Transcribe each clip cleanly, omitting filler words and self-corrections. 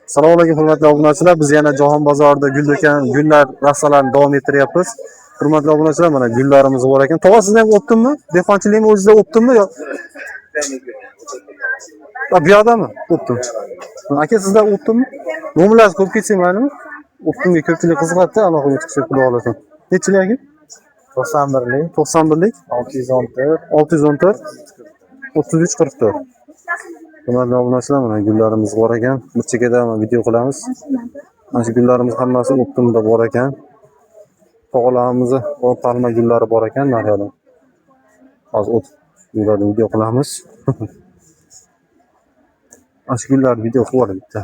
Assalomu alaykum, hurmatli obunachilar. Biz yana Jahon bozorida gul do'kon, gullar rastalarini davom ettiryapmiz. Hurmatli obunachilar, mana gullarimiz bor ekan. Tog'a, sizda ham оптом mi? Dehqonchilikmi o'zida оптом mi yo? Ha, bu yoqdami? Оптом. Aka, sizda оптом mi? Nomerlarni qo'yib ketsak maylimi? Оптом ga ko'pchilik qiziqadi, aloqaga chiqishib, xudo xohlasa. Nechilik, aka? 91lik. 91lik. 614. 614 33 44. Hurmatli obunachilar, mana gullarimiz bor ekan. Bir chekkada mana video qilamiz. Mana shu gullarimiz hammasi оптом da bor ekan. Tog'alarimizni palma gullari bor ekan naryoqda. Hozir o'tib gullarni video qilamiz. Mana shu gullarni video qilib olay bitta.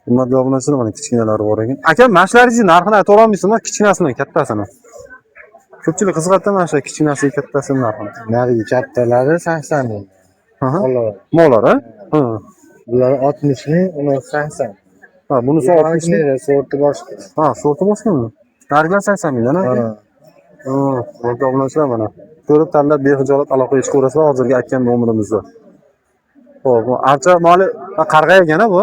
Hurmatli obunachilar, mana kichkinalari bor ekan. Aka, mana shularning narxini ayta olmaysizmi? Kichkinasini, kattasini. Ko'pchilik qiziqadi mana shu kichkinasi, kattasini narxini. Narigi kattalari 80 ming. Mollar. Mollar, ha? Ha. Bular 60 ming, uni 80. Ha, bunisi 60 ming. Sorti boshqa. Ha, sorti boshqami? Narigilar 80 mingdan, ha? Ha. Ha, hurmatli obunachilar, mana ko'rib, tanlab, bexijolat aloqaga chiqaverasizlar hozirgi aytgan nomerimizda. Xo'p, bu archa moli, ha, qarg'a ekan, ha, bu?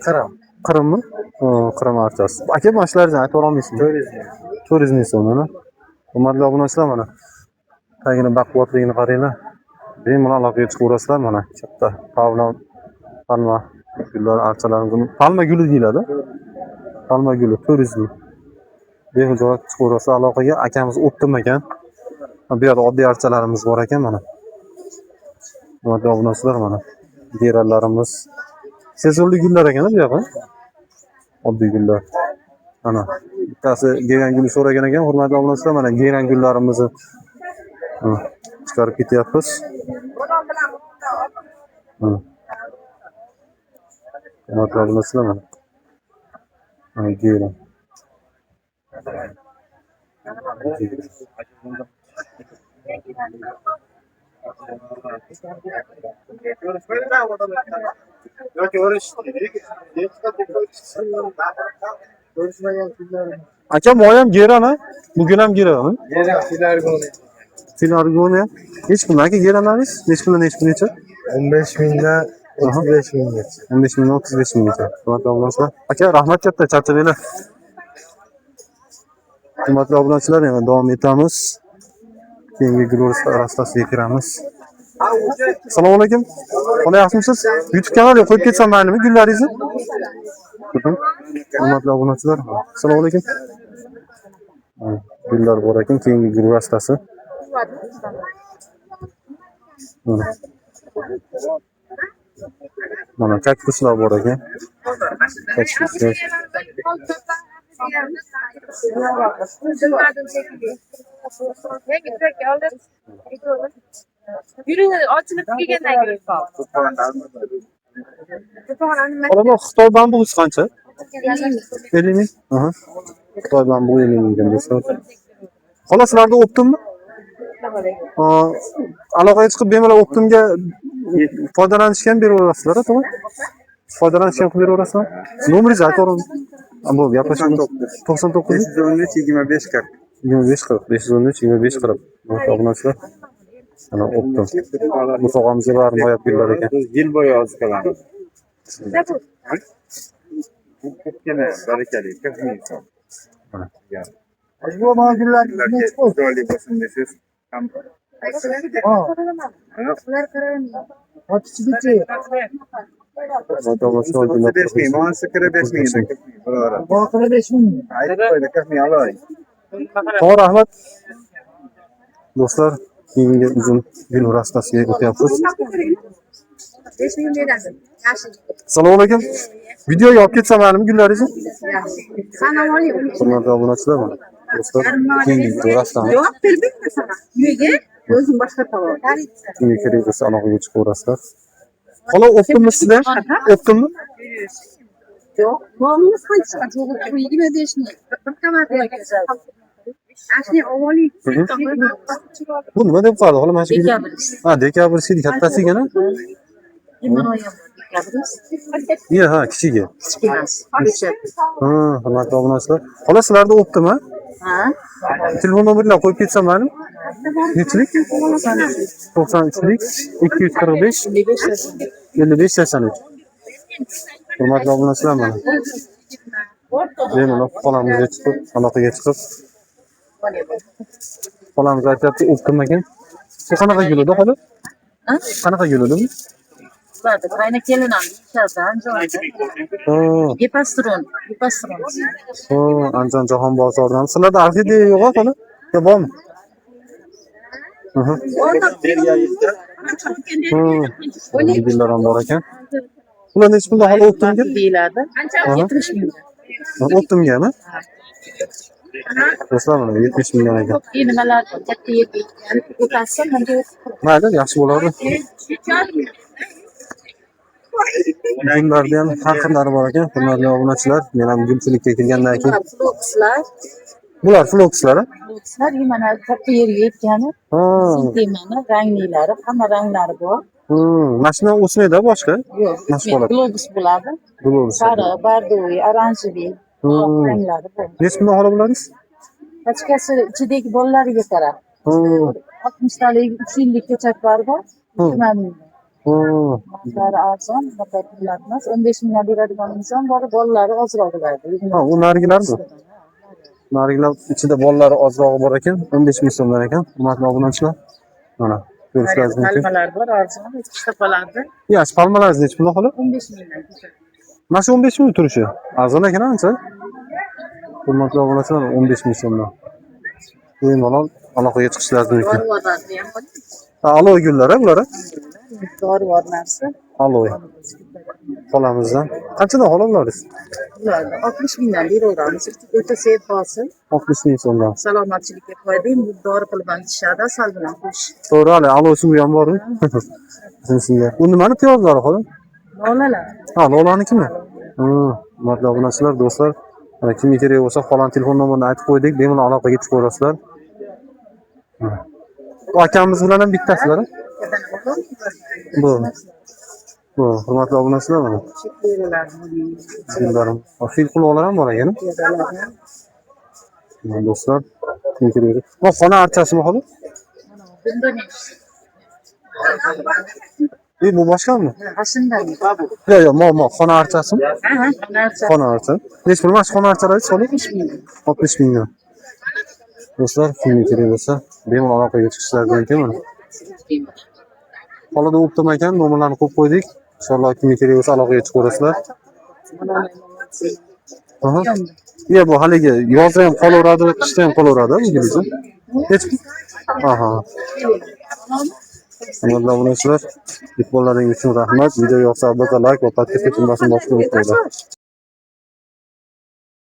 Qirim. Qirimmi? Ha, Qirim archasi. Aka, mana shularni aytib olmaysizmi? 400 ming. 400 ming so'm, mana. Hurmatli obunachilar, mana. Tagini baquvvatligini qaranglar. Bemalol aloqaga chiqaverasizlar, mana katta pavlon palma gullar archalarimiz. Palma guli deyiladi. Palma guli 400 ming. Bexijolat chiqaverasizlar aloqaga. Akamiz оптом ekan. Bu yerda oddiy archalarimiz bor ekan, mana. Hurmatli obunachilar, mana geranlarimiz. Sezonli gullar ekan bu yoqqa. Oddiy gullar. Mana bittasi geran guli so'ragan ekan, hurmatli obunachilar, mana geran gullarimizni, mana, chiqarib ketyapmiz. Mana. Hurmatli obunachilar, mana. Mana geran. Geran. Ko'rishmagan kunlarim. Aka, moyam geran, ha? Bugun ham geran. Geran, filargoniya. Filargoniya. Nechi pul, aka, geranlaringiz? Nechi puldan nechi pulgacha? 15 mingdan 35 minggacha. 15 mingdan 35 minggacha. Hurmatli obunachilar. Aka, rahmat katta, charchamanglar. Hurmatli obunachilar, yana davom etamiz. Keyingi gul rastasiga kiramiz. Assalomu alaykum. Xola, yaxshimisiz? YouTube kanaliga qo'yib ketsam maylimi gullaringizni? Hurmatli obunachilar, assalomu alaykum. Ha, gullar bor ekan, keyingi gul rastasi. Mana. Mana kaktuslar bor ekan. Kaktuslar. Yuring, ochilib kelgandan keyin. Xola, bu Xitoy bambusi qancha? 50 ming. Aha. Xitoy bambusi 50 ming ekan, do'stlar. Xola, sizlarda оптом mi? Aloqaga chiqib, bemalol оптом ga foydalanishga ham beraverasizlar, to'g'ri? Foydalanishga ham qilib beraverasizlar? Nomeringizni aytib yuboring. Ha, bo'ldi, gaplashamiz. 99. 513 25 40. 25 40, 513 25 40. Hurmatli obunachilar. Mana оптом. Bu tog'amizga bari noyob gullar ekan. Biz yil bo'yi oziqlanamiz. Ko'pgina barakali, 40 ming so'm. Mana. Bu mana gullar chiroyli bo'lsin desangiz ham. Hurmatli obunachilar, gullar 5 ming, manisi 45 ming, 40 ming birodarlar. Aytib qo'ydi, 40 ming oling. Tog'a, rahmat. Do'stlar, keyingi uzun gul rastasiga o'tyapmiz. 5 ming beradi. Yaxshi. Assalomu alaykum. Videoga olib ketsam maylimi gullaringizni? Yaxshi. Sanam oling. Hurmatli obunachilar, mana. Do'stlar, keyingi gul rastamiz. Javob berdingmi sana? Nega? O'zim boshqa tovar. Kimga kerak bo'lsa, aloqaga chiqaverasizlar. Xola, оптом mi sizda? Оптом mi? Yo'q. Molimiz qancha? 25 ming. Bir qavat. Ashni oling. Bu nima deb qoldi? Xola, mana shu Ha, декабрьский kattasi ekan, ha? Iya, ha, kichigi. Ha, hurmatli obunachilar. Xola, sizlarda оптом mi? Ha? Telefon nomerlarini qo'yib ketsam maylimi? Nechilik? 93lik 245 55 83. Hurmatli obunachilar, mana. Bemalol xolamizga chiqib, aloqaga chiqib. Xolamiz aytyapti, o'pkim ekan. Bu qanaqa gul edi, xola? Qanaqa gul edi bu? Bularni qayna kelin ham deyishadi Andijonda. Ha, Gepastron, gepastron. ha, Andijon jahon bozoridan. Sizlarda orxideya yo'q, xola? Yo, bormi? Aha. Ha, gullar ham bor ekan. Bular nechi puldan, xola, o'ptimga? Deyiladi. Aha. 70 ming. O'ptimgami? Do'stlar, mana 70 mingdan ekan. Nimalar katta yerga o'tasi, bunga Mayli, yaxshi bo'lardi. Gullarda ham har xillari bor ekan, hurmatli obunachilar. Men ham gulchilikka kirgandan keyin Flokslar, bular flokslar. Flokslar mana katta yerga yetgani, Ha. Temani ranglilari, hamma ranglari bor. Mana shundan o'smaydi boshqa? Yo'q, Nasıl bo'ladi? Globus bo'ladi. Globus. Sariq, бордовый, оранжевый ranglari bor. Nechi puldan, xola, bularningiz? Pachkasi ichidagi bolalariga qarab. 60 talik 3 yillik ko'chatlar bor. 20 ming. Narxlari arzon, faqat qimmat emas. 15 mingdan beradigan inson bor, bolalari ozroq bo'ladi. Ha, u narigilarmi? Narigilar ichida bolalari ozrog'i bor ekan, 15 ming so'mdan ekan, hurmatli obunachilar. Mana ko'rishlaringiz mumkin. Palmalar bor, arzon, ikkita qoladi. Yaxshi, palmalaringiz nechi puldan, xola? 15 mingdan ko'chat. Mana shu 15 ming turishi. Arzon ekan ancha. Hurmatli obunachilar, 15 ming so'mdan. Bemalol aloqaga chiqishlaringiz mumkin. Dorivorlarni ham bor. Ha, aloe gullari bular? Dorivor narsa. Aloe. Xolamizdan. Qanchadan, xola, bularingiz? Bularni 60 mingdan beraveramiz. O'ta sep hosil. 60 ming so'mdan. Salomatchilikka foyda. Endi dori qilib ham ichishadi, asal bilan qo'shib. To'g'ri, hali aloe suvi ham bor. Sizga. Bu nimani piyozlari, xola? Lolalar. Ha, lolanikimi? Hurmatli obunachilar, do'stlar, mana kimga kerak bo'lsa, xolani telefon nomerini aytib qo'ydik, bemalol aloqaga chiqaverasizlar. Bu akamiz bilan ham bittasizlar, a? Bu. Bu, hurmatli obunachilar, mana. Gullarim. Fil quloqlar ham bor ekan. Mana do'stlar, kimga kerak bo'lsa. Bu xona archasimi, xola? Bunda nechta? Bu boshqami? Ha, shundan. Yo'q, yo'q, mo, xona archasimi? Ha, narsa. Xona archa. Nechi pul mana shu xona archalaringiz, xola? 60 ming. 60 mingdan. Do'stlar, kimga kerak bo'lsa, bemalol aloqaga chiqishlari mumkin mana. Xolada o'ptim ekan, nomerlarni qo'yib qo'ydik. Inshaalloh kimga kerak bo'lsa aloqaga chiqaverasizlar. Aha. Iya, bu haligi yozda ham qolaveradi, qishda ham qolaveradi bu gulingiz. Hech. Aha. Hurmatli obunachilar, e'tiborlaringiz uchun rahmat. Video yoqsa albatta like va подписка tugmasini bosishni unutmanglar.